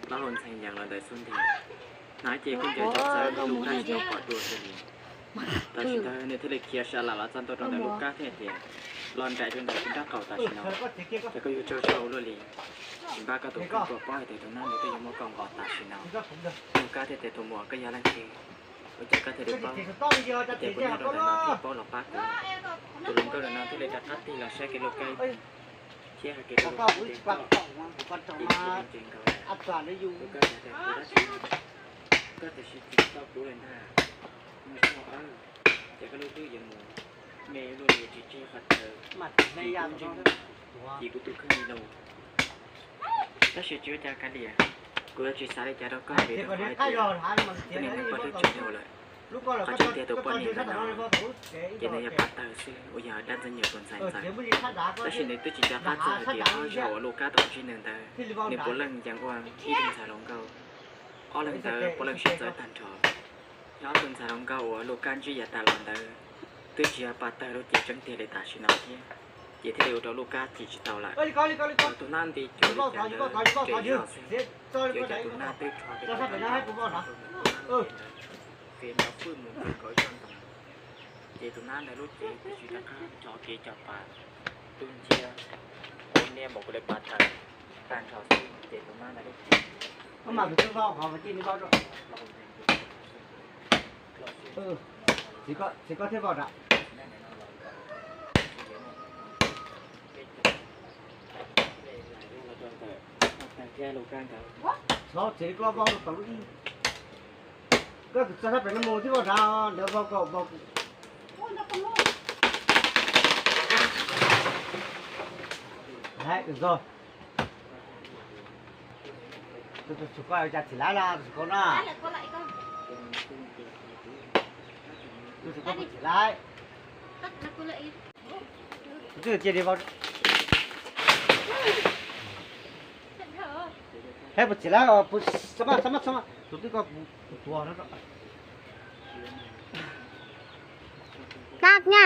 Pab hau ntxhee yees los ntawd xub ntiag, hnov ces kuj ncaws cov txawv Lukab tsis tau pom dua xwb li. Tam sim ntawd nws thiaj li khiav sa lam los txog ntua rau ntawm Lukab thiab tias, los nraim rau ntawm kuv nraub qaum tam sim no, ces koj yuav tsaug zog ua luaj li. Tsis npaj koj tus kheej puas paub hais tias tus nab ntawd twb yuav muab koj nqos tam sim no. Lukab thiaj tias, tus muam, koj yog leej twg? Ua cas koj thiaj li paub? Tias kuv nyob rau ntawm no thiaj paub los pab kuv. Tus hluas nkauj ntawm no thiaj li rov qab tig los saib kiag Lukab ib pliag thiab hais kiag rau Lukab tias, koj ib txwm ntse nkaus lawm, Lukab tias, kuv dab tsi, koj tiam sis tsis tau kuv lawm ntag. Mus txog, ces koj lub hlwb yuav mus me luaj li, tsis tseg qhov chaw, ci kuv tus kheej li lauj. Tab sis tsis ua cas kav liam, kuv yuav tsis xav li cas rau koj vim rau qhov hais tias koj niag neeg poj hlwb tsis yog lawm. Qhov tseeb tiag tus poj niam ntawm no ces nws yog pov thawj xwb uas yog dab ntxwg nyoog tus ntxhais ntxawm, tab sis nws twb tsis nco qab txog hais tias ob zaug uas Lukab tau ntsib nws ntawd, nws puav leej yees ua ib tug ntxhais hluas nkauj. Ob leeg ntawd puav leej sib txawv tag nrho. Yog ob tug ntxhais hluas nkauj uas Lukab ntsib yav tas los ntawd twb tsis yog pov thawj lub cev tseeb tiag li tam sim no thiab, ces thiaj li ua rau Lukab chim tsis tau lawm. Tus nab nti cuag li cas ntawd res zog xwb, ces ua cas tus nab twb rho kiag tau rau ntawm, ces nrov fwj mus nkaus ib tsob ntoo, ces tus nab ntawd lub cev twb tsis rov qab nrov kiag cov pas, tus nciab ua niam npaum li pov thawj tag nrho xwb, ces tus nab ntawd lub cev Txiv koj thiaj vau nram. Txhob txiv koj vau rau tau lub ib. Koj kws txog sab pem no mus thiab vau nrad, ntawd vau kom vau. Hais, kws txog. Tus, tus, tus koj cas txim lawm los tus koj na? Tus, tus koj puas txim lawm? Tus twb cia li vau. Hais puas txim lawm, puas, txhob maj, txhob maj, txhob maj, tus twb koj kuv tuag no. Tag nha.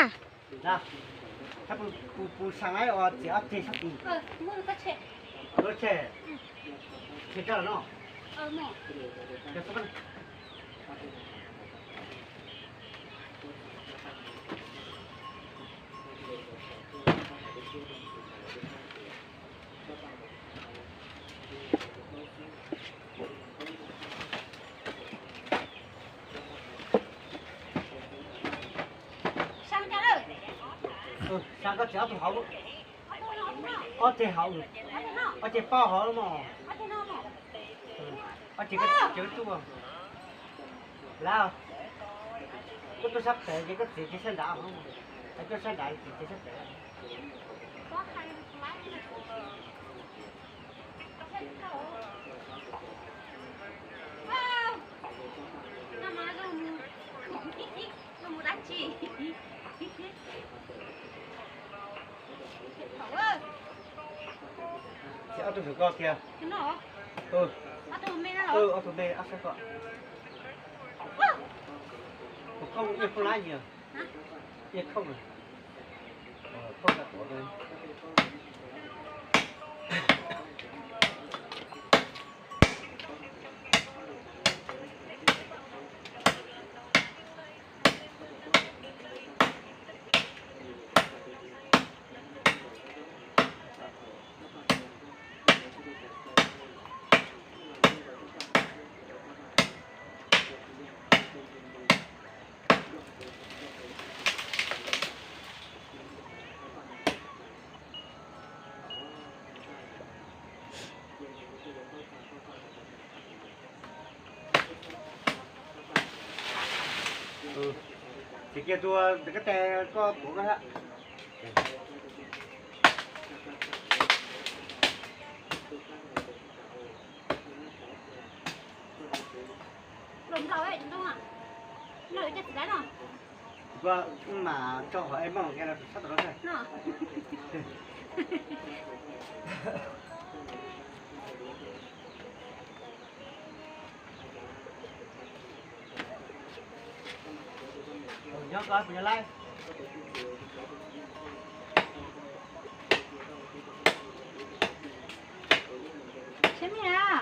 Hais puas, puas, puas xaa lawm, txiv ob ceg sab tid. Lub tsheb, tsheb rau no. Xaa koj txiv ob tug hauv, ob ceg hauv, ob ceg paub hauv mog. Ob ceg, ceg tsuj. Lawm, koj tuaj sab pem ces koj txiv ces sab nrad, koj sab nrad txiv ces sab pem. Ces ob tug saum koj kiag. Ob tug me, ob sab koj. Tus khooj, yeej khooj lab yog, yeej khooj, khooj ka tuav. Txiv kiag tus kab tes koj puav koj hab. Koj mas tso hov es maj nqa sab tod no. Nyob koj puas nyob lawm? Seb me a,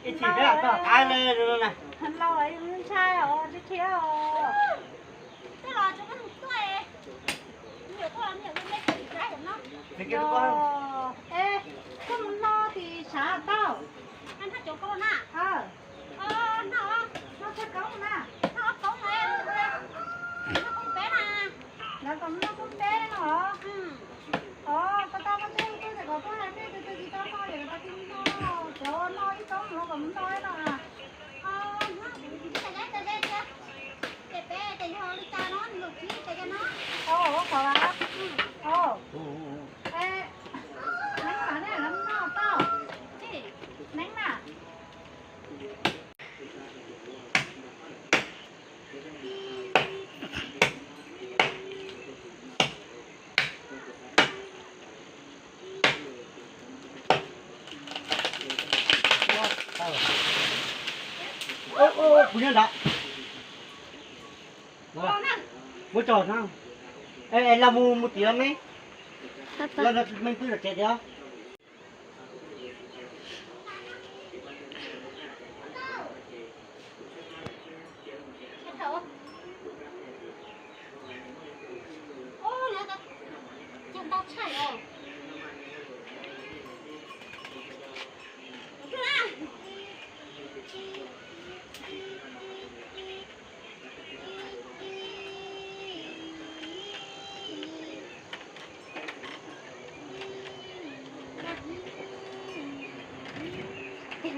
Ib chim peb los toj qab ne. Los ntshai os, tsis khiav os. Es koj mus no tim sav tau. No tshaj koob na. Lawv kom mus noj koob peb no os. Os, koj tau koj twb tuaj ces kom tuaj hais peb tus twg tsis tau noj ces kom tau tig noj, cov noj ib koob no kom mus noj no. Ces peb ces yog li cas no, lus tsib ces no. Ua qhov, neeb mas nej lawv noj tau. Neeb na. Kuv nyob nrad. Muab tso na. Es los mus mus tim los me. Los no me pw los tsev tiag. Tig